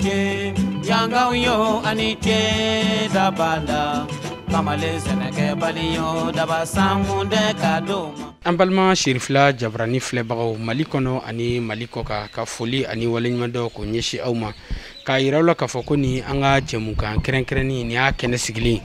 ce yangaw yo ani ce dabala kamalen sɛnɛkɛbali yo daba sangun de ka do ma. An balima Cherifla Jabarani filɛbagaw Mali kɔnɔ ani Mali kɔ ka foli ani waleɲumandɔn k'o ɲɛsin aw ma k'a yira aw la k'a fɔ ko ni an ka jɛmukan kɛrɛnkɛrɛnnen nin y'a kɛnɛ sigilen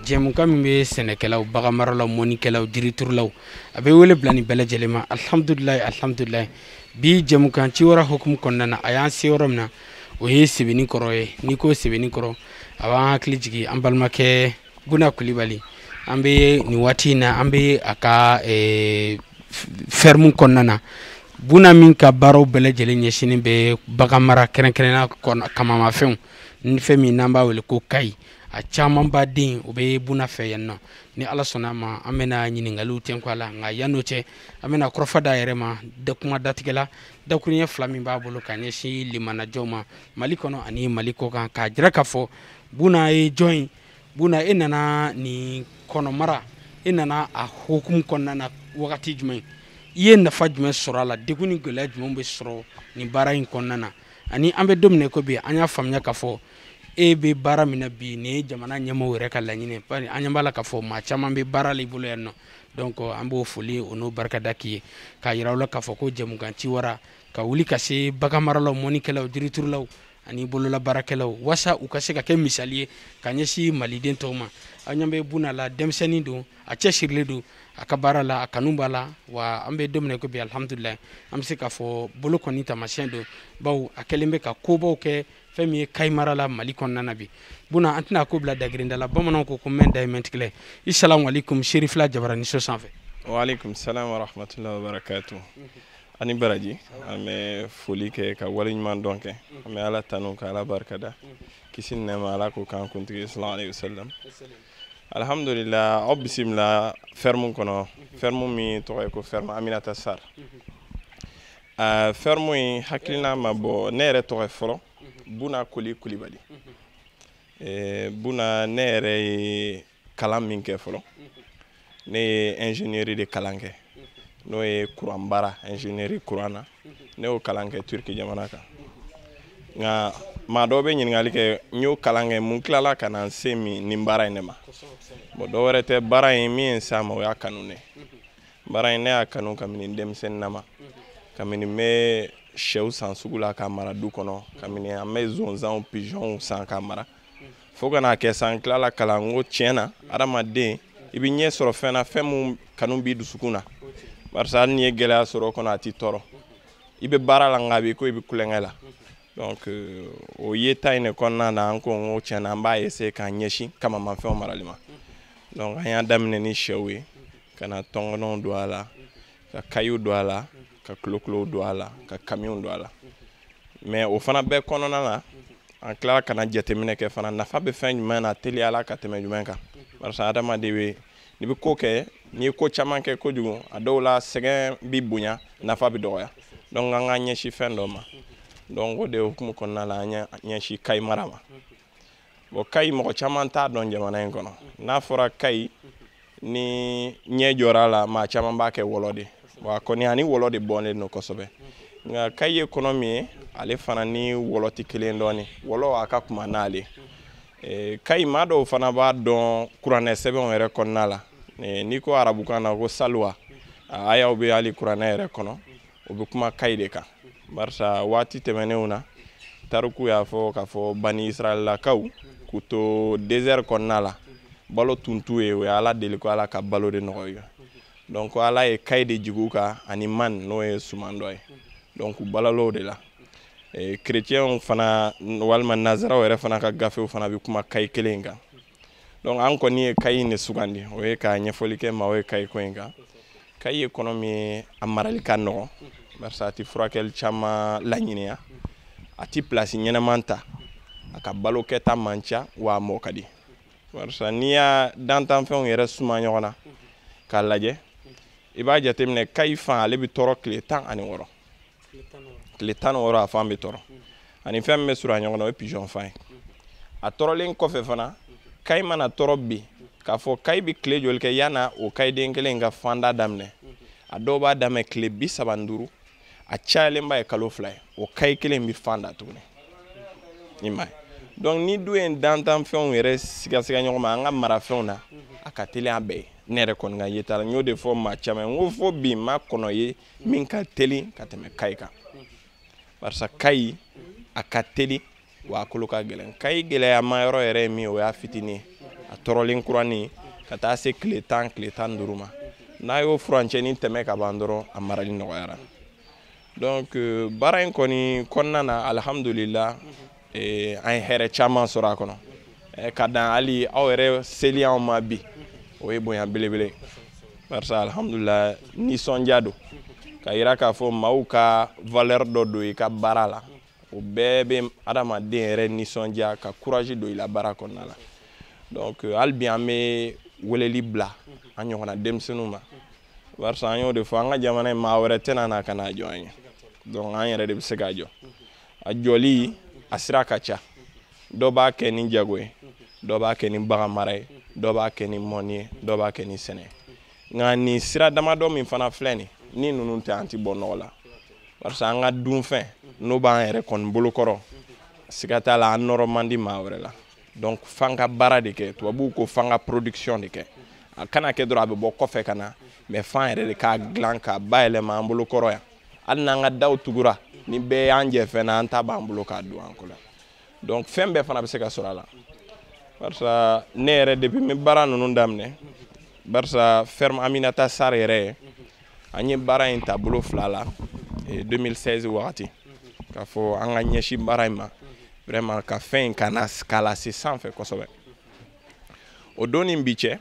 jɛmukan min bɛ sɛnɛkɛlaw baganmaralaw mɔnikɛlaw jiriturulaw a bɛ wele bila nin bɛɛ lajɛlen ma. Alihamudulilayi alihamudulilayi bi jɛmukan ciwara hukumu kɔnɔna na a y'an se yɔrɔ min na o ye Sebenikɔrɔ ye. N'i ko Sebenikɔrɔ a b'an hakili jigin an balimakɛ Buna Kulibali. An bɛ nin waati in na an bɛ a ka ferme kɔnɔna na. Buna min ka baaraw bɛɛ lajɛlen ɲɛsinnen bɛ bagan mara kɛrɛnkɛrɛnnenya kamamafɛnw ni fɛn min n'an b'a wele ko kayi a camanba den o bɛ Buna fɛ yan nɔ. Ni Ala sɔnna a ma an bɛna ɲininkaliw tɛnku a la, nka yan'o cɛ an bɛna kɔrɔfɔ d'a yɛrɛ ma kuma datigɛ la dakuruɲɛ fila min b'a bolo ka ɲɛsin limanajɔw ma Mali kɔnɔ ani Mali kɔkan k'a jira k'a fɔ Buna ye jɔn ye. Buna e nana nin kɔnɔmara e nana a hukumu kɔnɔna na wagati jumɛn, i ye nafa jumɛn sɔrɔ a la, degun ni gɛlɛya jumɛn bɛ sɔrɔ nin baara in kɔnɔna na, ani an bɛ don min na ko bi an y'a faamuya k'a fɔ e bɛ baara min na bi nin ye jamana ɲɛmɔgɔw yɛrɛ ka laɲini ye, bari an ɲɛ b'a la k'a fɔ maa caman bɛ baara la i bolo yan nɔ. Donc an b'o foli o n'o barikada k'i ye k'a yira aw la k'a fɔ ko jɛmukan ciwara ka wuli ka se baganmaralaw mɔnikɛlaw jiriturulaw ani bololabaarakɛlaw walasa u ka se ka kɛ misali ye ka ɲɛsin maliden tɔw ma. An ɲɛ bɛ Buna la, denmisɛnnin don, a cɛsirilen don a ka baara la, a kanu b'a la, wa an bɛ don min na ko bi alihamudulilayi an bɛ se k'a fɔ bolo kɔni taamasiyɛn don, bawo a kɛlen bɛ ka kobaw kɛ fɛn min ye kayi mara la Mali kɔnɔna na bi. Buna an tɛna ko bila dagirinda la, bamananw ko ko mɛn da ye mɛntigɛlɛ. I salamu aleykum Cherifla Jabarani so sanfɛ. Wa aleykum salam wa rahmatullahi wa barakatuh. Ani baraji an bɛ foli kɛ ka waleɲuman dɔn kɛ, an bɛ Ala tanu ka Ala barikada, kisi ni nɛɛma Ala k'o k'an kuntigi sallallahu alayhi wa sallam. Alhamdulillah aw bisimila ferme kɔnɔ, ferme min tɔgɔ ye ko ferme Aminata Sarr. Ferme in hakilina ma bɔ ne yɛrɛ tɔgɔ ye fɔlɔ Buna Koli Kulibali. Buna ne yɛrɛ ye kalan min kɛ fɔlɔ, ne ye ingénierie de kalan kɛ, n'o ye kuran baara ingénierie kuran na, ne y'o kalan kɛ Turki jamana kan. Nka maa dɔw bɛ ɲininkali kɛ n y'o kalan kɛ mun tilala ka na n se min nin baara in de ma. Bon dɔw wɛrɛ tɛ, baara in min ye n s'a ma o y'a kanu ne. Baara in ne y'a kanu kabini n denmisɛnnin na ma, kabini n bɛ sɛw san sugu la k'a mara du kɔnɔ, kabini an bɛ zonzanw pigeonw san k'a mara, fo ka n'a kɛ san tilala kalan n ko tiɲɛ na adamaden i bɛ ɲɛ sɔrɔ fɛn na fɛn mun kanu b'i dusukun na, barisa hali n'i ye gɛlɛya sɔrɔ o kɔnɔ a t'i tɔɔrɔ, i bɛ baara la nka a b'i ko i bɛ kulonkɛ la. Donc o yeta in de kɔnɔna na an ko n ko tiɲɛ na an b'a essayer k'an ɲɛsin kamamafɛnw marali ma. Donc an y'a daminɛ ni sɛw ye, ka na tɔnkɔnɔw don a la, ka kayiw don a la, ka kulokulow don a la, ka kamiw don a la. Mais o fana bɛɛ kɔnɔna na an tilala ka na jateminɛ kɛ fana nafa bɛ fɛn jumɛn na teliya la ka tɛmɛ jumɛn kan, barisa adamaden bɛ n'i bɛ ko kɛ n'i ye ko caman kɛ kojugu a dɔw la sɛgɛn b'i bonya nafa bɛ dɔgɔya. Donc an k'an ɲɛsin fɛn dɔ ma. Donc o de hukumu kɔnɔna la an y'an ɲɛsin kayi mara ma. Bon kayi mɔgɔ caman t'a dɔn jamana in kɔnɔ. N'a fɔra kayi ni ɲɛ jɔra a la maa caman b'a kɛ wɔlɔ de, wa kɔni ani wɔlɔ de bɔlen don kosɛbɛ. Nka kayi ye kɔnɔ min ye ale fana ni wɔlɔ tɛ kelen dɔɔni, wɔlɔ a ka kuma n'ale. Kayi maa dɔw fana b'a dɔn kuranɛ sɛbɛnw yɛrɛ kɔnɔna la. N'i ko arabukan na ko salwa, a ayaw bɛ hali kuranɛ yɛrɛ kɔnɔ, o bɛ kuma kayi de kan. Barisa waati tɛmɛnenw na tariku y'a fɔ k'a fɔ bani israɛlakaw k'u to désert kɔnɔna la balo tun t'u ye, o ye Ala deli ko Ala ka balo de nɔgɔya u ye. Donc Ala ye kayi de jigin u kan ani man n'o ye suman dɔ ye. Donc u balol'o de la. Chrétiens fana walima nazaraw yɛrɛ fana ka gafew fana bɛ kuma kayi kelen in kan. Donc an kɔni ye kayi in de sugandi, o ye ka ɲɛfɔli kɛ maaw ye kayi ko in kan. Kayi ye kɔnɔ min ye a marali ka nɔgɔn, barisa a tɛ furakɛli caman laɲiniya, a tɛ pilasi ɲɛnɛman ta, a ka balo kɛta man ca, wa a mɔ ka di. Barisa n'i y'a dantanfɛnw yɛrɛ suma ɲɔgɔn na k'a lajɛ, i b'a jateminɛ kayi fan ale bɛ tɔɔrɔ tile 16. Tile 16 a fan bɛ tɔɔrɔ. Ani fɛn min bɛ surunya ɲɔgɔn na o ye pigeon fan ye. A tɔɔrɔlen kɔfɛ fana kayi mana tɔɔrɔ bi k'a fɔ kayi bɛ tile joli kɛ yan'a o kayiden kelen in ka fanda daminɛ, a dɔw b'a daminɛ tile 35, a cayalenba ye kalo 2 ye, o kayi kelen bɛ fan da tuguni. I m'a ye? Donc ni du ye dantanfɛnw yɛrɛ sigasiga ɲɔgɔn ma an ka marafɛnw na, a ka teli a bɛɛ ye. Ne yɛrɛ kɔni ka yeta la, n y'o de fɔ maa caman ye, n ko fo bi n ma kɔnɔ ye min ka teli ka tɛmɛ Kayi kan, barisa Kayi a ka teli wa a kolo ka gɛlɛn. Kayi gɛlɛyama yɔrɔ yɛrɛ ye min ye, o y'a fitinin ye, a tɔɔrɔlen kuranin ka taa se tile 10 tile 15 ma. N'a y'o furancɛnin tɛmɛ ka ban dɔrɔn, a marali nɔgɔyara. Donc baara in kɔni kɔnɔna na, alihamudulila, an ye hɛrɛ caman sɔrɔ a kɔnɔ. Ka dan hali aw yɛrɛ seli anw ma bi, o ye bonya belebele, barisa alihamudulila nisɔndiya don ka yira k'a fɔ maaw ka valeur dɔ don i ka baara la. O bɛɛ bɛ adamaden yɛrɛ nisɔndiya ka courage don i la baara kɔnɔna la. Donc hali bi an bɛ weleli bila an ɲɔgɔnna denmisɛnninw ma, barisa an y'o de fɔ, an ka jamana in maa wɛrɛ tɛna na ka n'a jɔ an ye. Donc an yɛrɛ de bɛ se k'a jɔ. A jɔli a sira ka ca, dɔ b'a kɛ ni jago ye, dɔ b'a kɛ ni bagan mara ye, dɔ b'a kɛ ni mɔni ye, dɔ b'a kɛ ni sɛnɛ ye. Nka nin sira damadɔ min fana filɛ nin, ni ninnu tɛ, an tɛ bɔ nɔgɔ la, barisa an ka dunfɛn n'o b'an yɛrɛ kɔni bolokɔrɔ, siga t'a la, an nɔrɔ man di maa wɛrɛ la. Donc f'an ka baara de kɛ, tubabuw ko f'an ka production de kɛ. A kana kɛ dɔrɔn a bɛ bɔ kɔfɛ ka na, mais f'an yɛrɛ de k'a dilan k'a bayɛlɛma an bolokɔrɔ yan. Hali n'an ka daw tugura, ni bɛɛ y'an jɛ fɛn na, an ta b'an bolo k'a don an kɔ la. Donc fɛn bɛɛ fana bɛ se ka sɔrɔ a la, barisa ne yɛrɛ depuis n bɛ baara ninnu daminɛ, barisa ferme Aminata Sarr yɛrɛ ye, an ye baara in ta bolo fila la 2016 wagati, k'a fɔ an ka ɲɛsin baara in ma vraiment, ka fɛn in ka na k'a lase sanfɛ kosɛbɛ. O don ni bi cɛ,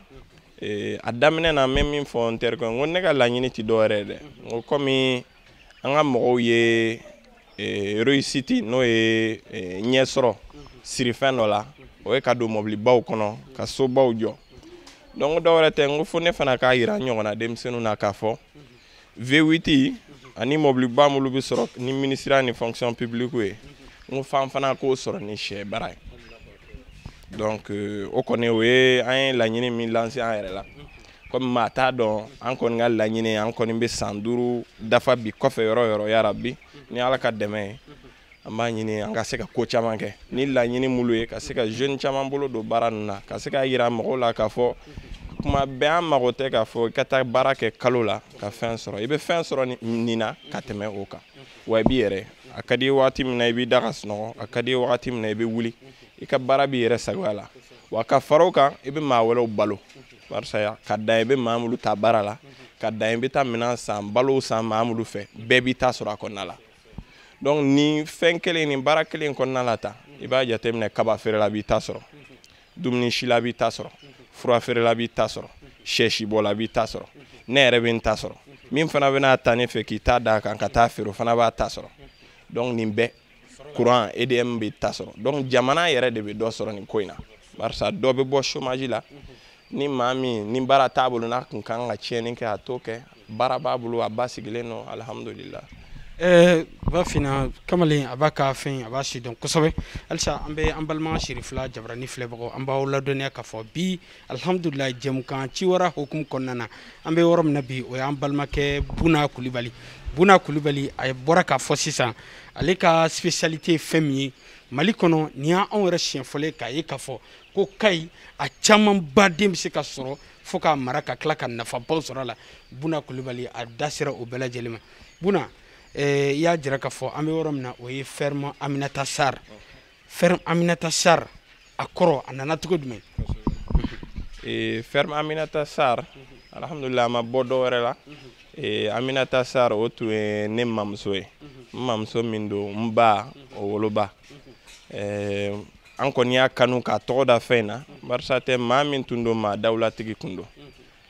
a daminɛ na, n bɛ min fɔ n terikɛ, n ko ne ka laɲini tɛ dɔwɛrɛ ye dɛ, n ko komi an ka mɔgɔw ye réussite, n'o ye ɲɛsɔrɔ sirifɛn dɔ la, o ye ka don mɔbilibaw kɔnɔ, ka sobaw jɔ. Donc dɔwɛrɛ tɛ, n ko fo ne fana k'a yira n ɲɔgɔnna denmisɛnninw na k'a fɔ V8 ani mɔbiliba minnu bɛ sɔrɔ ni ministère ni fonction publique ye, n ko f'an fana k'o sɔrɔ ni sɛ baara ye. Donc o kɔni o ye an ye laɲini min lancer an yɛrɛ la, komi maa t'a dɔn, an kɔni ka laɲini, an kɔni bɛ san 5 dafa bi kɔfɛ yɔrɔ yɔrɔ, yarabi ni Ala ka dɛmɛ ye, an b'a ɲini an ka se ka ko caman kɛ ni laɲini minnu ye, ka se ka jeune caman bolo don baara ninnu na, ka se k'a yira mɔgɔw la k'a fɔ kuma bɛɛ an mago tɛ k'a fɔ i ka taa baara kɛ kalo la ka fɛn sɔrɔ, i bɛ fɛn sɔrɔ nin na ka tɛmɛ o kan. Wa i b'i yɛrɛ, a ka di waati min na i b'i da ka sunɔgɔ, a ka di wagati min na i bɛ wuli, i ka baara b'i yɛrɛ sagoya la. Wa ka fara o kan, i bɛ maa wɛrɛw balo, barisa ka dan i bɛ maa minnu ta baara la, ka dan i bɛ taa minɛn san, balo san maa minnu fɛ, bɛɛ b'i ta sɔrɔ a kɔnɔna la. Donc nin fɛn kelen, nin baara kelen kɔnɔna la tan, i b'a jateminɛ, kaba feerela b'i ta sɔrɔ, dumuni sila b'i ta sɔrɔ, fura feerela b'i ta sɔrɔ, sɛsibɔla b'i ta sɔrɔ, ne yɛrɛ bɛ n ta sɔrɔ, min fana bɛna ta ne fɛ k'i ta d'a kan ka taa feere, o fana b'a ta sɔrɔ. Donc nin bɛɛ courant EDM bɛ ta sɔrɔ. Donc jamana yɛrɛ de bɛ dɔ sɔrɔ nin ko in na, barisa dɔ bɛ bɔ chômage la. Ni maa min ni baara t'a bolo, n'a kun kan ka tiɲɛni kɛ, a t'o kɛ, baara b'a bolo, a ba sigilen don, alihamudulila. Bafina kamalen a b'a ka fɛn a b'a sidɔn kosɛbɛ. Halisa an bɛ an balima Sirifila Jabarani filɛbagaw, an b'aw ladɔnniya k'a fɔ bi alihamudulila jɛmukan ciwara hukumu kɔnɔna na, an bɛ yɔrɔ min na bi, o y'an balimakɛ Buna Kulibali. Buna Kulibali a bɔra k'a fɔ sisan, ale ka spécialité ye fɛn min ye Mali kɔnɔ, nin y'anw yɛrɛ siɲɛ fɔlɔ ye k'a ye k'a fɔ ko Kayi a camanba den bɛ se ka sɔrɔ fo k'a mara ka tila ka nafabaw sɔrɔ a la. Buna Kulibali a da sera o bɛɛ lajɛlen ma. Buna, i y'a jira k'a fɔ an bɛ yɔrɔ min na, o ye ferme Aminata Sarr. Ferme Aminata Sarr a kɔrɔ a nana cogo jumɛn? Ferme Aminata Sarr, alhamdulillah, a ma bɔ dɔ wɛrɛ la. Aminata Sarr o tun ye ne mamuso ye, n mamuso min don n ba o woloba. An kɔni y'a kanu k'a tɔgɔ da fɛn in na, barisa tɛ maa min tun don, maa dawulatigi tun don.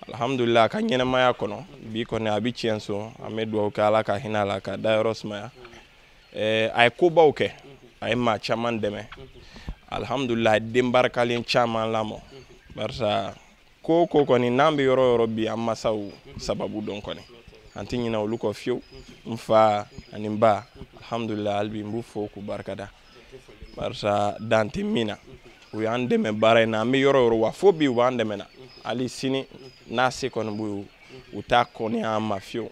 Alhamdulillah, a ka ɲɛnɛmaya kɔnɔ bi kɔni a bɛ tiɲɛ so, an bɛ dugawu kɛ Ala ka hinɛ a la ka dayɔrɔ sumaya. A ye kobaw kɛ, a ye maa caman dɛmɛ, alhamdulillah, a ye den barikalen caman lamɔ, barisa ko ko kɔni n'an bɛ yɔrɔ o yɔrɔ bi, an masaw sababu dɔn kɔni, an tɛ ɲinɛ olu kɔ fiyewu. N fa ani n ba, alhamdulillah, hali bi n b'u fo k'u barikada, barisa dan tɛ min na, u y'an dɛmɛ baara in na, an bɛ yɔrɔ o yɔrɔ, wa fo bi u b'an dɛmɛ na, hali sini n'a se kɔni b'u, u t'a kɔni an ma fiyewu.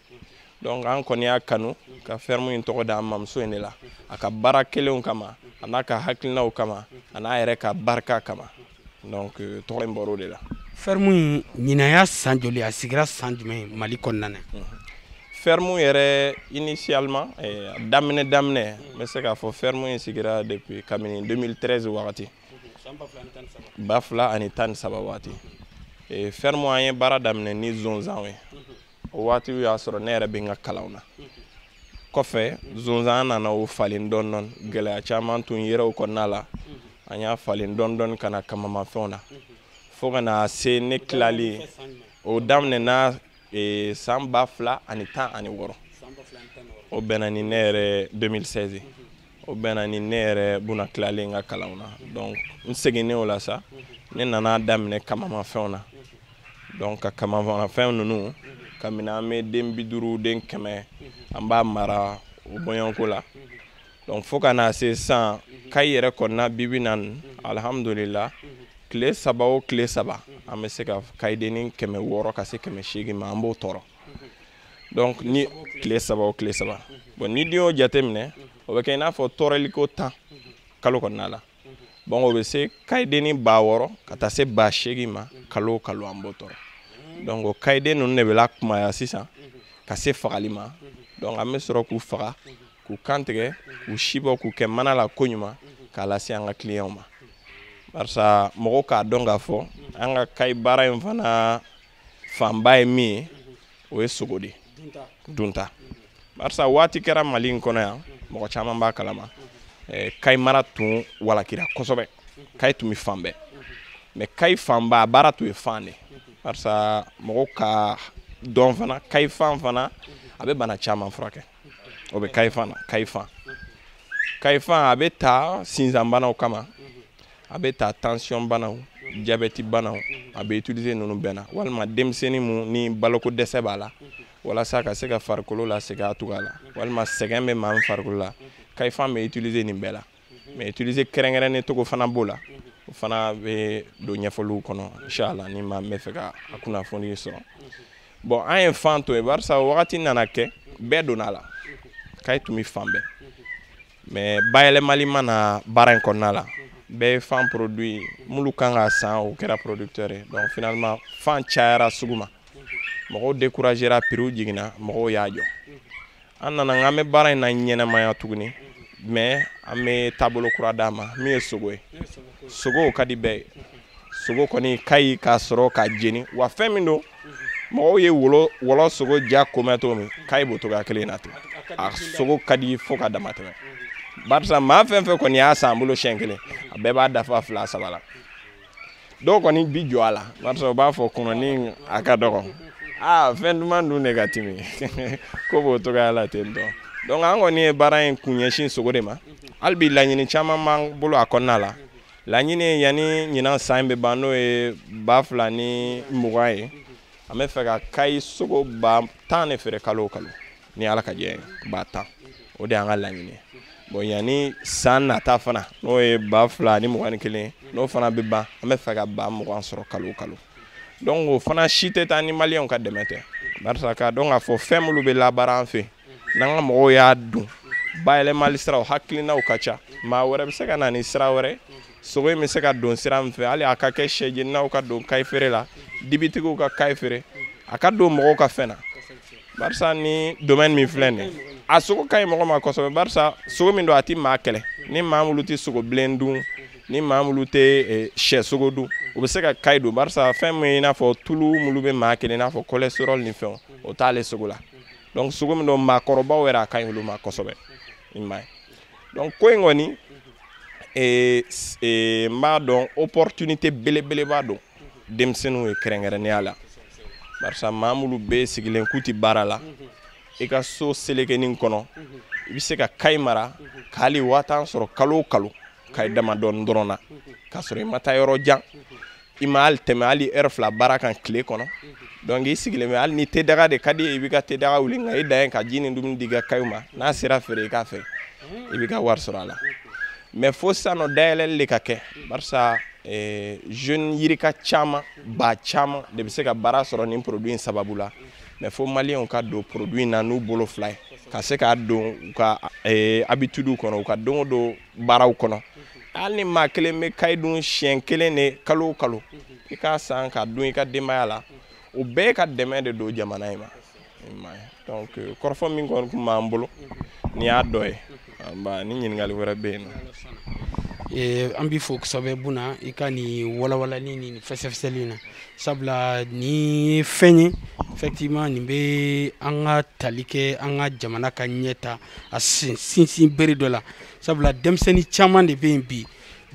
Donc an kɔni y'a kanu ka ferme in tɔgɔ da an mamuso in de la, a ka baara kelenw kama, a n'a ka hakilinaw kama, a n'a yɛrɛ ka barika kama. Donc tɔgɔ in bɔr'o de la. Ferme in ɲinan y'a san joli, a sigira san jumɛn Mali kɔnɔna na? Ferme yɛrɛ initialement, daminɛ daminɛ, n bɛ se k'a fɔ ferme in sigira depuis kabini 2013 wagati, 2013 waati. Ferme an ye baara daminɛ ni zonzanw ye. O waati y'a sɔrɔ ne yɛrɛ bɛ n ka kalanw na. Kɔfɛ zonzan nana o falen dɔɔni dɔɔni, gɛlɛya caman tun yera o kɔnɔna la. An y'a falen dɔɔni dɔɔni ka na kamamafɛnw na fo ka na se ne tilali. O daminɛna san 2016, o bɛnna ni ne yɛrɛ 2016, o bɛnna ni ne yɛrɛ buna tilalen n ka kalanw na. Donc n seginnen o la sa, ne nana daminɛ kamamafɛnw na. Donc ka kamamafɛn ninnu, kabini an bɛ den 50, den 100, an b'a mara o bɔɲɔgɔnko la. Donc fo ka na se sisan Kayi yɛrɛ kɔnɔna bibi na, alhamdulillah, tile 3 o tile 3, an bɛ se ka kayidennin 600 ka se 800 ma, an b'o tɔrɔ. Donc ni tile 3 o tile 3, bon, ni den y'o jateminɛ, o bɛ kɛ i n'a fɔ tɔɔrɔliko 10 kalo kɔnɔna la. Bon, o bɛ se kayidennin 6000 ka taa se 8000 ma kalo o kalo, an b'o tɔrɔ. Donc o kayiden ninnu de bɛ lakumaya sisan ka se fagali ma. Donc an bɛ sɔrɔ k'u faga, k'u kantigɛ, k'u si bɔ, k'u kɛ mana la koɲuman, k'a lase an ka clients ma. Barisa mɔgɔw k'a dɔn k'a fɔ an ka kayi baara in fana fanba ye min ye, o ye sogo de ye dunta. Barisa waati kɛra Mali in kɔnɔ yan, mɔgɔ caman b'a kalama, kayi mara tun walakira kosɛbɛ, kayi tun bɛ fan bɛɛ. Mais kayi fanba a baara tun ye fan de. Barisa mɔgɔw ka dɔn fana, kayi fan fana a bɛ bana caman furakɛ. O bɛ kayi fan na, kayi fan. Kayi fan a bɛ ta sinzanbanaw kama, a bɛ ta tension banaw, diabète banaw, a bɛ utiliser ninnu bɛɛ na. Walima denmisɛnnin mun ni baloko dɛsɛ b'a la, walasa ka se ka farikolo lasegin a cogoya la, walima sɛgɛn bɛ maa min farikolo la, kayi fan bɛ utiliser nin bɛɛ la. Mais utiliser kɛrɛnkɛrɛnnen cogo fana b'o la, o fana bɛ don ɲɛfɔliw kɔnɔ inshallah ni maa min bɛ fɛ ka a kunnafoni sɔrɔ. Bon, an ye fan to yen barisa wagati nana kɛ bɛɛ donna a la, kayi tun bɛ fan bɛɛ. Mais bayɛlɛmali ma na baara in kɔnɔna la, bɛɛ ye fan produit minnu kan ka san, o kɛra producteur ye. Donc finalement fan cayara sugu ma, mɔgɔw découragera, prix jiginna, mɔgɔw y'a jɔ. An nana k'an bɛ baara in na ɲɛnamaya tuguni, mais an bɛ taabolo kura d'a ma min ye sogo ye. Sogo ka di bɛɛ ye, sogo kɔni kayi k'a sɔrɔ k'a jeni. Wa fɛn min don, mɔgɔw ye wɔlɔ sogo ja komɛ cogo min, kayi b'o cogoya kelen na ten. A sogo ka di fo ka dama tɛmɛ. Barisa maa fɛn fɛn kɔni y'a san bolo siɲɛ kelen, a bɛɛ b'a dafa 2 3 la. Dɔw kɔni bi jɔ a la barisa u b'a fɔ kɔnɔni a ka dɔgɔ, aa fɛn duman dun de ka timi ko b'o cogoya la ten tɔ. Donc an kɔni ye baara in kun ɲɛsin sogo de ma. Hali bi laɲini caman b'an bolo a kɔnɔna la. Laɲini ye yanni ɲinan san bɛ ban, n'o ye 2020 ye, an bɛ fɛ ka kayi sogo 10,000 de feere kalo o kalo ni Ala ka jɛ ye, 10,000, o de y'an ka laɲini ye. Bon, yanni san nata fana, n'o ye 2021, n'o fana bɛ ban, an bɛ fɛ ka 20,000 sɔrɔ kalo o kalo. Donc o fana si tɛ taa ni maliyɛnw ka dɛmɛ tɛ, barisa k'a dɔn k'a fɔ fɛn minnu bɛ labaara an fɛ, n'an ka mɔgɔw y'a dun, bayɛlɛmali siraw hakilinaw ka ca. Maa wɛrɛ bɛ se ka na ni sira wɛrɛ, sogo in bɛ se ka don sira min fɛ, hali a ka kɛ sɛjeninaw ka don kayi feere la, dibitigiw ka kayi feere, a ka don mɔgɔw ka fɛn na. Barisa ni domaine min filɛ nin ye, a sogo ka ɲi mɔgɔ ma kosɛbɛ. Barisa sogo min don, a ti maa kɛlɛ. Ni maa minnu tɛ sogo bilen dun, ni maa minnu tɛ sɛ sogo dun, u bɛ se ka kayi dun. Barisa fɛn min i n'a fɔ tulu minnu bɛ maa kɛlɛ, i n'a fɔ cholestérol ni fɛnw, o t'ale sogo la. Donc sogo min don, maakɔrɔbaw yɛrɛ a ka ɲi olu ma kosɛbɛ, i m'a ye. Donc ko in kɔni, n b'a dɔn opportunité belebeleba don denmisɛnninw ye kɛrɛnkɛrɛnnenya la. Barisa maa minnu bɛ sigilen k'u tɛ baara la, i ka so selekenin kɔnɔ, i bɛ se ka kayi mara k'ale 10,000 sɔrɔ kalo o kalo, kayi damadɔni dɔrɔn na, k'a sɔrɔ i ma taa yɔrɔ jan, i ma hali tɛmɛ hali heure 2 baara kan tile kɔnɔ. Donc i sigilen bɛ, hali ni tedaga de ka di ye, i b'i ka tedaga wuli, nka i dan ye ka ji ni dumuni di i ka kayiw ma, n'a sera feere i k'a feere, i b'i ka wari sɔrɔ a la. Mais fo sisan nɔ dayɛlɛli de ka kɛ, barisa jeune yirika caman ba caman de bɛ se ka baara sɔrɔ nin produit in sababu la. Mais fo maliyɛnw ka don produit in na n'u bolo fila ye, ka se k'a don u ka habitude kɔnɔ, u ka don o don baaraw kɔnɔ. Hali ni maa kelen bɛ kayi dun siɲɛ kelen de kalo o kalo, i k'a san k'a dun i ka denbaya la, o bɛɛ ka dɛmɛ de don jamana in ma. Donc kɔrɔfɔ min kɔni tun b'an bolo nin y'a dɔ ye. Ni ɲininkali wɛrɛ bɛ yen nɔ. An b'i fo kosɛbɛ Buna, i ka nin walawalali ni fɛsɛfɛsɛli in na, sabula nin ye fɛn ye effectivement nin bɛ an ka tali kɛ an ka jamana ka ɲɛta a sinsin bere dɔ la, sabula denmisɛnnin caman de bɛ yen bi,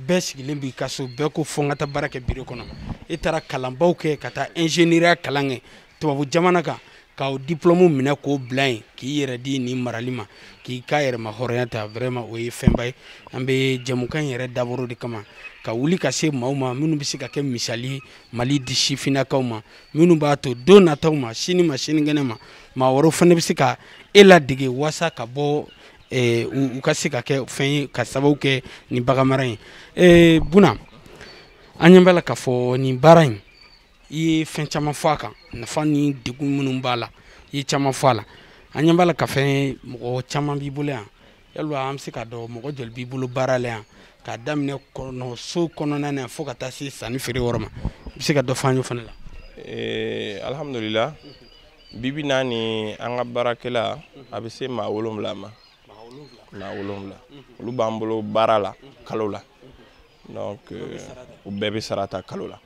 bɛɛ sigilen b'i ka so, bɛɛ ko fo n ka taa baara kɛ bureau kɔnɔ. E taara kalanbaw kɛ ka taa ingénieuriya kalan kɛ tubabu jamana kan, k'o diplôme minɛ k'o bila yen, k'i yɛrɛ di nin marali ma, k'i ka yɛrɛma hɔrɔnya ta, vraiment o ye fɛnba ye. An bɛ jɛmukan in yɛrɛ dabɔra o de kama, ka wuli ka se maaw ma minnu bɛ se ka kɛ misali ye Mali di sifinnakaw ma, minnu b'a to don nataw ma, sini ma sinikɛnɛ ma, maa wɛrɛw fana bɛ se ka e ladege walasa ka bɔ u ka se ka kɛ fɛn ye ka sababu kɛ nin baganmara in ye. Buna, an ɲɛ b'a la k'a fɔ nin baara in, i ye fɛn caman fɔ a kan, nafa ni degun minnu b'a la, i ye caman fɔ a la. An ɲɛ b'a la ka fɛn mɔgɔ caman b'i bolo yan, yalima an bɛ se k'a dɔn mɔgɔ joli b'i bolo baara la yan, k'a daminɛ kɔnɔ so kɔnɔna na fo ka taa se sanni feere yɔrɔ ma, i bɛ se ka dɔ fɔ an ye o fana la? Alhamdulila, bibi na ni an ka baarakɛla a bɛ se maa 7 ma. Maa 7 olu b'an bolo baara la kalo la, donc u bɛɛ bɛ sara ta kalo la.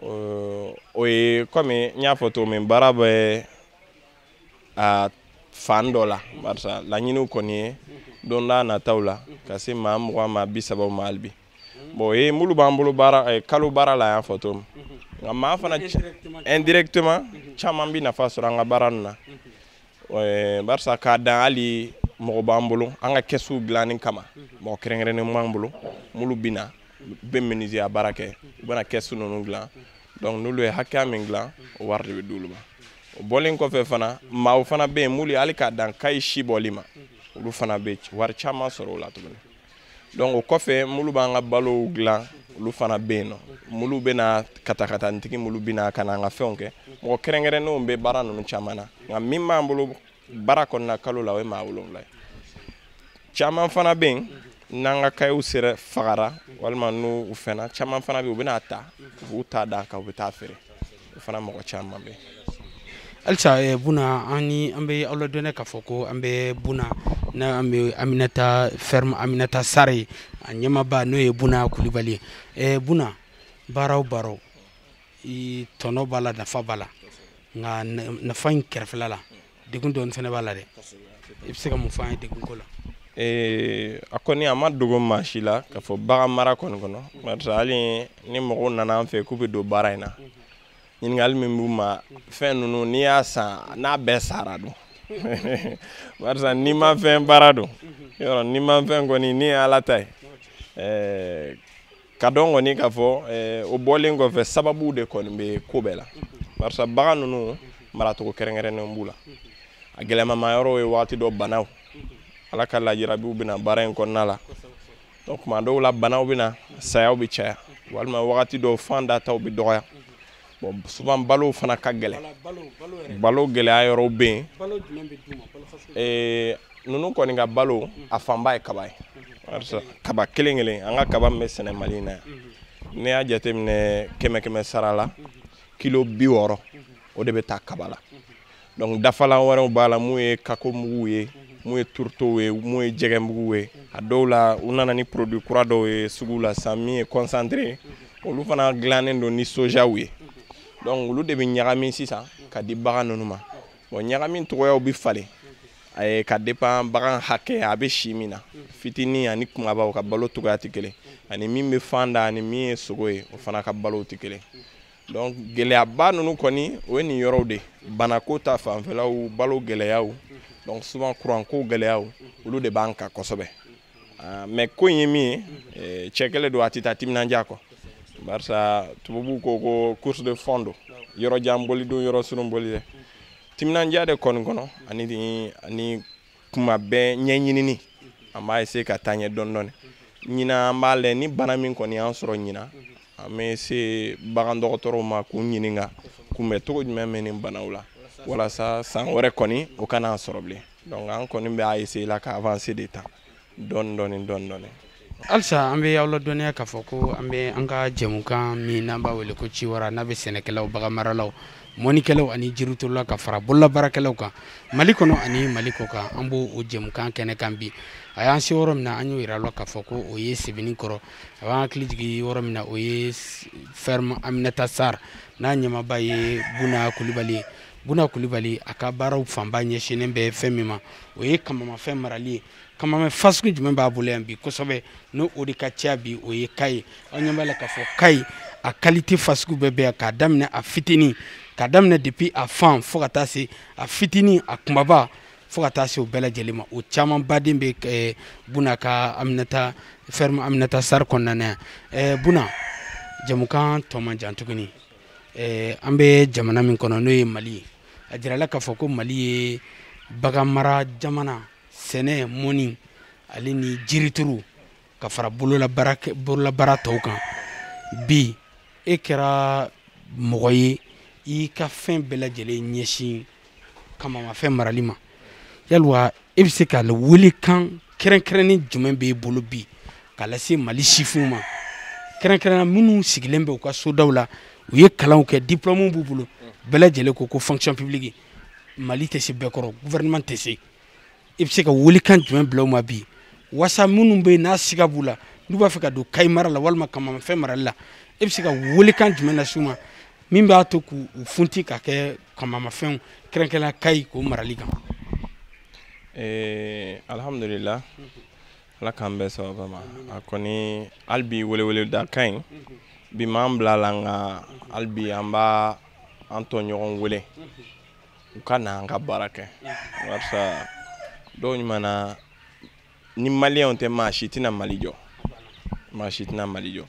O ye komi n y'a fɔ cogo min, baara bɛ a fan dɔ la, barisa laɲiniw kɔni ye don n'a nataw la ka se maa 20 maa 30 ma hali bi. Bon, o ye minnu b'an bolo baara kalo baara la, y'an fɔ cogo min, nka maa fana indirectement caman bɛ nafa sɔrɔ an ka baara ninnu na, barisa k'a dan hali mɔgɔ b'an bolo an ka kɛsiw dilanni kama, mɔgɔ kɛrɛnkɛrɛnnen b'an bolo minnu bɛ na bɛ menuisier baara kɛ, u bɛna kɛsu ninnu dilan, donc n'olu ye hakɛya min dilan o wari de bɛ d'olu ma. O bɔlen kɔfɛ fana, maaw fana bɛ yen minnu ye hali k'a dan kayi si bɔli ma, olu fana bɛ wari caman sɔrɔ o la tuguni. Donc o kɔfɛ, minnu b'an ka balow dilan olu fana bɛ yen nɔ, minnu bɛna katakatanitigi, minnu bɛna ka na an ka fɛnw kɛ, mɔgɔ kɛrɛnkɛrɛnnenw bɛ baara ninnu caman na. Nka min b'an bolo baara kɔnɔna kalo la, o ye maa 7 ye. Caman fana bɛ yen n'an ka kayew sera fagara walima n'u fɛnna, caman fana bɛ yen u bɛna ta, u b'u ta d'a kan, u bɛ taa feere, o fana mɔgɔ caman bɛ yen. Halisa Buna, an bɛ aw ladɔnniya k'a fɔ ko an bɛ Buna n'an bɛ Aminata ferme Aminata Sare a ɲɛmaaba n'o ye Buna Kulibali ye. Buna, baara o baara i tɔnɔ b'a la, nafa b'a la, nka nafa in kɛrɛfɛla la degun dɔɔni fana b'a la dɛ, i bɛ se ka mun fɔ an ye degun ko la? A kɔni a ma dogo maa si la k'a fɔ bagan mara kɔni kɔnɔ, barisa hali ni mɔgɔw nana an fɛ k'u bɛ don baara in na, ɲininkali min b'u ma, fɛn ninnu n'i y'a san n'a bɛɛ sara don, barisa n'i ma fɛn baara don, yɔrɔ n'i ma fɛn kɔni ni ye Ala ta ye. Ka dɔn kɔni k'a fɔ o bɔlen kɔfɛ, sababu de kɔni bɛ ko bɛɛ la, barisa bagan ninnu maracogo kɛrɛnkɛrɛnnen b'u la. A gɛlɛmama yɔrɔw ye waati dɔ banaw, Ala ka lajarabiw bɛna baara in kɔnɔna la, donc tuma dɔw la banaw bɛna, sayaw bɛ caya, walima wagati dɔw fan dataw bɛ dɔgɔya. Bon, souvent balow fana ka gɛlɛn, balo gɛlɛya yɔrɔw bɛ yen. Ninnu kɔni ka balo a fanba ye kaba ye, barisa kaba kelen kelen an ka kaba min bɛ sɛnɛ Mali in na yan, n'i y'a jateminɛ 100 sara la, kilo 60 o de bɛ taa kaba la. Donc dafalan wɛrɛw b'a la, mun ye kako mugu ye, mun ye tourteau ye, mun ye jɛgɛ mugu ye. A dɔw la u nana ni produit kura dɔw ye sugu la sisan min ye concentré, olu fana dilannen don ni sojaw ye. Donc olu de bɛ ɲagami sisan ka di bagan ninnu ma. Bon, ɲagami cogoyaw bɛ falen ka dépend bagan hakɛ a bɛ si min na, fitinin ani kumabaw ka balo cogoya tɛ kelen, ani min bɛ fan da ani min ye sogo ye, o fana ka balo tɛ kelen. Donc gɛlɛyaba ninnu kɔni o ye nin yɔrɔw de, banako ta fanfɛlaw, balo gɛlɛyaw, donc souvent kuranko gɛlɛyaw, olu de b'an kan kosɛbɛ. Mais ko in ye min ye, cɛ kɛlɛ don, a tɛ taa timinandiya kɔ, barisa tubabuw ko ko course de fond don, yɔrɔ jan boli don, yɔrɔ surun boli dɛ. Timinandiya de kɔni kɔnɔ ani kuma bɛɛ ɲɛɲinini, an b'a essayer ka taa ɲɛ dɔɔni dɔɔni. Ɲinan an b'a lajɛ ni bana min kɔni y'an sɔrɔ ɲinan, an bɛ se bagan dɔgɔtɔrɔw ma k'u ɲininka kunbɛ cogo jumɛn bɛ nin banaw la, walasa san wɛrɛ kɔni o kana sɔrɔ bilen. Donc an kɔni bɛ a essayer la ka avancer de tan dɔɔni dɔɔni dɔɔni dɔɔni. Halisa an bɛ aw ladɔnniya k'a fɔ ko an bɛ an ka jɛmukan min n'an b'a wele ko Ciwara, n'a bɛ sɛnɛkɛlaw, baganmaralaw, mɔnikɛlaw ani jiriturulaw ka fara bololabaarakɛlaw kan Mali kɔnɔ ani Mali kɔ kan, an b'o o jɛmukan kɛnɛ kan bi. A y'an se yɔrɔ min na, an y'o yira aw la k'a fɔ ko o ye Sebenikɔrɔ. A b'an hakili jigin yɔrɔ min na, o ye ferme Aminata Sarr, n'a ɲɛmaaba ye Buna Kulibali ye. Buna Kulibali, a ka baaraw fanba ɲɛsinnen bɛ fɛn min ma, o ye kamamafɛn marali ye. Kamamafɛn fasugu jumɛn b'a bolo yan bi kosɛbɛ, n'o o de ka ca bi, o ye kaye. Aw ɲɛ b'a la k'a fɔ kaye a qualité fasugu bɛɛ bɛ yan, k'a daminɛ a fitinin, k'a daminɛ depuis a fan fo ka taa se a fitinin, a kunbaba, fo ka taa se o bɛɛ lajɛlen ma. O caman baden bɛ Buna ka Aminata ferme Aminata Sarr kɔnɔna na yan. Buna, jɛmukan tɔ man jan tuguni. An bɛ jamana min kɔnɔ, n'o ye Mali ye, a jirala k'a fɔ ko Mali ye bagan mara jamana, sɛnɛ, mɔni ale ni jirituru ka fara bololabaara tɔw kan. Bi e kɛra mɔgɔ ye, i ka fɛn bɛɛ lajɛlen ɲɛsin kamamafɛn marali ma. Yaliwa e bɛ se ka welekan kɛrɛnkɛrɛnnen jumɛn b'e bolo bi k'a lase Mali sifinw ma, kɛrɛnkɛrɛnnenya minnu sigilen bɛ u ka sodaw la, u ye kalanw kɛ, diplôme b'u bolo, bɛɛ lajɛlen ko ko fonction publique Mali tɛ se bɛɛ kɔrɔ, gouvernement tɛ se. I bɛ se ka welekan jumɛn bila u ma bi, wasa minnu bɛ yen n'a siga b'u la, n'u b'a fɛ ka don kayi mara la walima kamamafɛn marali la, e bɛ se ka welekan jumɛn lase u ma min b'a to k'u funti ka kɛ kamamafɛnw, kɛrɛnkɛrɛnnenya kayi k'o marali kan? Alhamdulillah, Ala k'an bɛɛ sababa ma. A kɔni hali bi weleweleda ka ɲi bi m'an bila la, nka hali bi an b'a an tɔɲɔgɔn wele u ka na an ka baara kɛ, barisa dɔw ɲuman na ni maliyɛnw tɛ, maa si tɛna Mali jɔ, maa si tɛna Mali jɔ.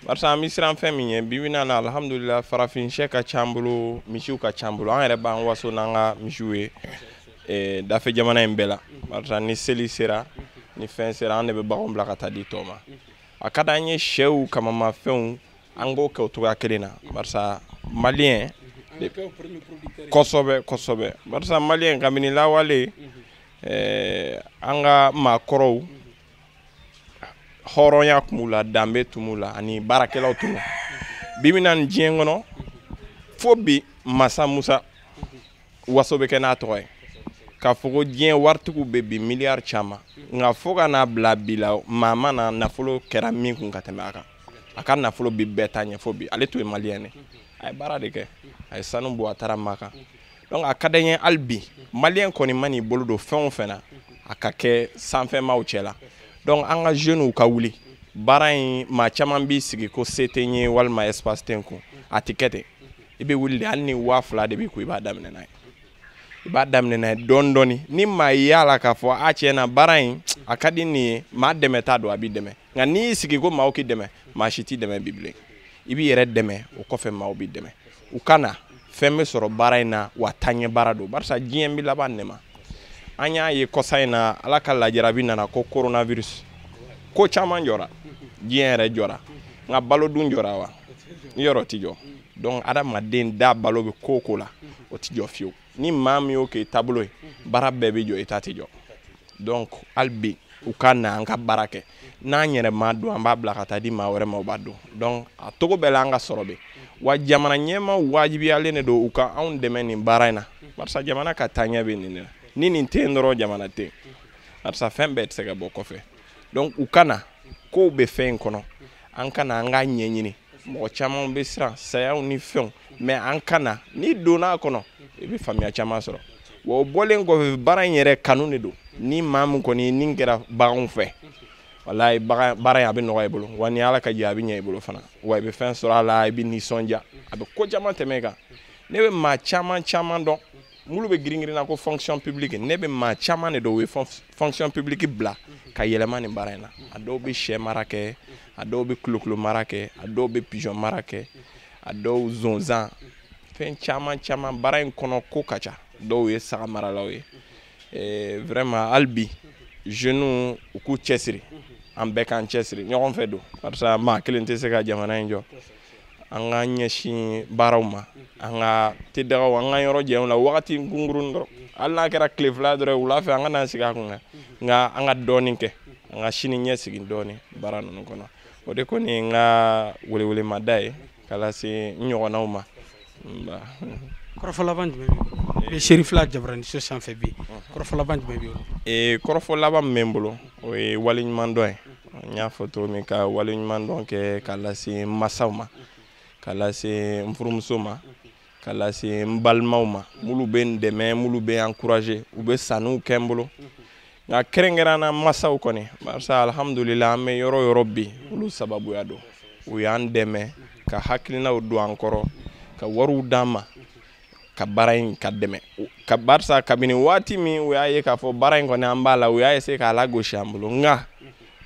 Barisa an bɛ siran fɛn min ɲɛ bi bi in na, alhamdulillah, farafin sɛ ka ca an bolo, misiw ka ca an bolo, an yɛrɛ b'an waso n'an ka misiw ye dafɛ jamana in bɛɛ la. Barisa ni seli sera, ni fɛn sera, an de bɛ baganw bila ka taa di tɔw ma. A ka d'an ye sɛw, kamamafɛnw, an k'o kɛ o cogoya kelen na, barisa maliyɛn kosɛbɛ kosɛbɛ, barisa maliyɛn kabini lawale an ka maakɔrɔw hɔrɔnya tun b'u la, danbe tun b'u la, ani baarakɛlaw tun. Bi bi in na nin diɲɛ kɔnɔ, fo bi Masa Musa waso bɛ kɛ n'a tɔgɔ ye, k'a fɔ ko diɲɛ waritigiw bɛ bi miliyari caman, nka fo ka n'a bila bi la, maa ma na nafolo kɛra min kun ka tɛmɛ a kan. A ka nafolo bi bɛɛ ta ɲɛ fo bi. Ale tun ye maliyɛn de, a ye baara de kɛ, a ye sanu bɔ, a taara Maka. Donc a ka d'an ye hali bi maliyɛn kɔni man'i bolo don fɛn o fɛn na, a ka kɛ sanfɛmaaw cɛ la. Donc an ka jeunes ka wuli baara in. Maa caman b'i sigi ko se tɛ n ye walima espace tɛ n kun. A tɛ kɛ ten. I bɛ wuli de, hali ni 2000 de b'i kun, i b'a daminɛ n'a ye, i b'a daminɛ n'a ye dɔɔni dɔɔni. Ni maa y'a la k'a fɔ a tiɲɛ na baara in a ka di nin ye, maa dɛmɛ t'a dɔn, a b'i dɛmɛ. Nka n'i y'i sigi ko maaw k'i dɛmɛ, maa si t'i dɛmɛ bi bilen. I b'i yɛrɛ dɛmɛ, o kɔfɛ maaw b'i dɛmɛ. U ka na, fɛn bɛ sɔrɔ baara in na, wa taaɲɛ baara don, barisa diɲɛ bɛ laban nin de ma. An y'a ye kɔsa in na, Ala ka lajarabi nana ko coronavirus, ko caman jɔra, diɲɛ yɛrɛ jɔra, nka balo dun jɔra wa? Yɔrɔ ti jɔ. Donc adamaden da balo bɛ ko o ko la, o ti jɔ fiyewu. Ni maa min y'o k'i taabolo ye, baara bɛɛ bɛ jɔ, i ta tɛ jɔ. Donc hali bi u ka na an ka baara kɛ. N'an yɛrɛ m'a dɔn, an b'a bila ka taa di maa wɛrɛ ma, u b'a dɔn. Donc a togo bɛɛ la, an ka sɔrɔ bɛ wa. Jamana ɲɛmaaw wajibiyalen de don u ka anw dɛmɛ nin baara in na, barisa jamana ka taaɲɛ bɛ nin de la. Ni nin tɛ yen dɔrɔn, jamana tɛ yen, barisa fɛn bɛɛ tɛ se ka bɔ kɔfɛ. Donc u ka na, kow bɛ fɛn in kɔnɔ, an ka na an k'a ɲɛɲini. Mɔgɔ caman bɛ siran sayaw ni fɛnw, mais an ka na, n'i donna a kɔnɔ, i bɛ faamuya caman sɔrɔ. Wa o bɔlen kɔfɛ, baara in yɛrɛ kanu de don. Ni maa min kɔni ni kɛra baganw fɛ, walayi, baara in a bɛ nɔgɔya i bolo, wa ni Ala ka jɛ, a bɛ ɲɛ i bolo fana, wa i bɛ fɛn sɔrɔ a la, i bɛ nisɔndiya, a bɛ ko caman tɛmɛ i kan. Ne bɛ maa caman caman dɔn minnu bɛ girin-girin na ko fonction publique. Ne bɛ maa caman de dɔn, u ye fonction publique bila ka yɛlɛma nin baara in na. A dɔw bɛ sɛ mara kɛ, a dɔw bɛ kulokolo mara kɛ, a dɔw bɛ pigeon mara kɛ, a dɔw zonzan, fɛn caman caman. Baara in kɔnɔ ko ka ca. Dɔw ye saga maralaw ye. Vraiment, hali bi jeunes u k'u cɛsiri, an bɛɛ k'an cɛsiri ɲɔgɔn fɛ don, barisa maa kelen tɛ se ka jamana in jɔ. An ka ɲɛsin baaraw ma, an ka tedagaw, an ka yɔrɔ jɛw la wagati kunkurun dɔrɔn, hali n'a kɛra tile 2 dɔrɔn wula fɛ, an ka n'an sigi a kun kan, nka an ka dɔɔnin kɛ, an ka sini ɲɛsigi dɔɔnin baara ninnu kɔnɔ. O de kɔni ye n ka welewelemada ye ka lase n ɲɔgɔnnaw ma. Kɔrɔfɔ laban jumɛn b'i bolo? Serifila jabaraniso sanfɛ bi, kɔrɔfɔ laban jumɛn b'i bolo? Kɔrɔfɔ laban min bɛ n bolo, o ye waleɲumandɔn ye. N y'a fɔ cogo min, ka waleɲumandɔn kɛ ka lase n masaw ma, ka lase n furumuso ma, ka lase n balimaw ma, minnu bɛ n dɛmɛ, minnu bɛ n encourager, u bɛ sanniw kɛ n bolo. Nka kɛrɛnkɛrɛnnenya masaw kɔni, barisa alhamdulila an bɛ yɔrɔ o yɔrɔ bi, olu sababuya don. U y'an dɛmɛ ka hakilinaw don an kɔrɔ, ka wariw d'an ma, ka baara in ka dɛmɛ. Ka barisa kabini waati min u y'a ye k'a fɔ baara in kɔni an b'a la, u y'a essayer k'a lagosi an bolo, nka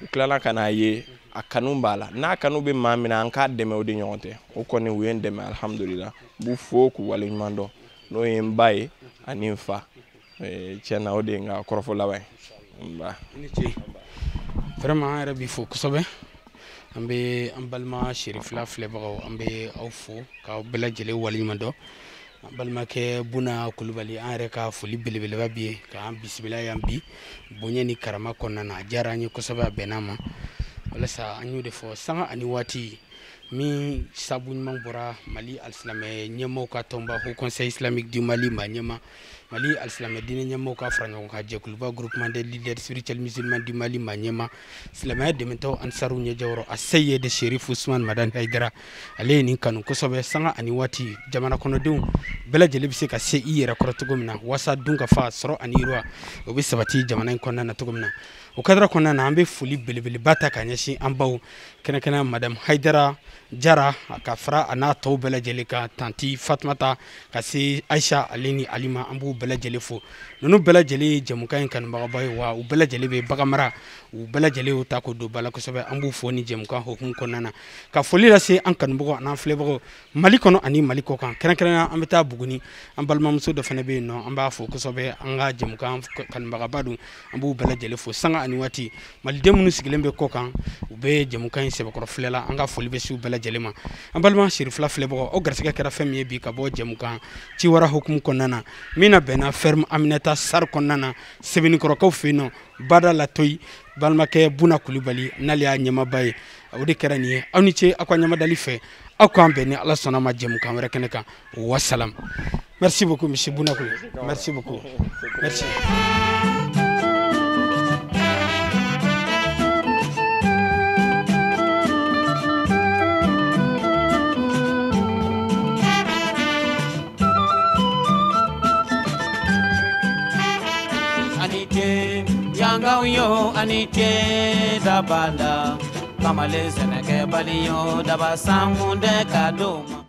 u tilala ka n'a ye a kanu b'a la. N'a kanu bɛ maa min na, an k'a dɛmɛ, o de ɲɔgɔn tɛ. O kɔni u ye n dɛmɛ, alhamdulila. N b'u fo k'u waleɲuman dɔn, n'o ye n ba ye ani n fa. Tiɲɛ na, o de ye n ka kɔrɔfɔ laban ye. Nba. I ni ce. Vraiment an yɛrɛ b'i fo kosɛbɛ. An bɛ an balima Serifila filɛbagaw, an bɛ aw fo k'aw bɛɛ lajɛlen waleɲuman dɔn. An balimakɛ Buna Kulubali, an yɛrɛ ka foli belebeleba b'i ye k'an bisimila yan bi bonya ni karama kɔnɔna na. A diyara an ye kosɛbɛ, a bɛnna ma. Walasa an y'o de fɔ, sanga ani waati min sabu ɲuman bɔra Mali alisilamɛ ɲɛmaaw ka tɔnba Haut Conseil islamique du Mali ma ɲɛma, Mali alisilamɛ diinɛ ɲɛmaaw ka fara ɲɔgɔn kan jɛkuluba groupement des leaders spirituels musulmans du Mali ma ɲɛma, silamɛya dɛmɛtɔ ansaru ɲɛjɔyɔrɔ a Seyid Serif Usman Madani Hayidara, ale ye nin kanu kosɛbɛ. Sanga ani waati jamana kɔnɔdenw bɛɛ lajɛlen bɛ se ka se i yɛrɛ kɔrɔ cogo min na, walasa dun ka fa sɔrɔ ani yiriwa o bɛ sabati jamana in kɔnɔna na cogo min na. O kadara kɔnɔna na, an bɛ foli belebeleba ta ka ɲɛsin an baw kɛrɛnkɛrɛnnenya madame Hayidara Jara ka fara a n'a tɔw bɛɛ lajɛlen kan, tanti Fatumata ka se Ayisa ale ni Alima, an b'u bɛɛ lajɛlen fo. Ninnu bɛɛ lajɛlen ye jɛmukan in kanubagaba ye, wa u bɛɛ lajɛlen bɛ bagan mara, u bɛɛ lajɛlen y'u ta k'o don ba la kosɛbɛ. An b'u fo ni jɛmukan hukumu kɔnɔna na, ka foli lase an kanubagaw an'an filɛbagaw Mali kɔnɔ ani Mali kɔ kan. Kɛrɛnkɛrɛnnenya an bɛ taa Buguni, an balimamuso dɔ fana bɛ yen nɔ, an b'a fo kosɛbɛ, an ka jɛmukan kanubagaba don, an b'u bɛɛ lajɛlen fo sanga ani waati. Maliden minnu sigilen bɛ kɔ kan, u bɛ jɛmukan in sɛbɛkɔrɔ filɛ la, an ka foli bɛ s'u bɛɛ lajɛlen ma. An balima Serifila filɛbagaw, aw garisɛgɛ kɛra fɛn min ye bi ka bɔ jɛmukan ciwara hukumu kɔnɔna na, min na bɛnna ferme Aminata Sar kɔnɔna na, Sebenikɔrɔkaw fɛ yen nɔ, Bada Latoyi, balimakɛ Buna Kulubali n'ale y'a ɲɛmaaba ye, o de kɛra nin ye. Aw ni ce aw ka ɲamadali fɛ, aw k'an bɛn ni Ala sɔnna ma jɛmukan wɛrɛ kɛnɛ kan. Wassalam. Merci beaucoup monsieur Buna Kulubali. Merci beaucoup. Merci. Yangaw yo ani ce dabanda kamalen sɛnɛkɛbali yo daba sankunde ka d'o ma.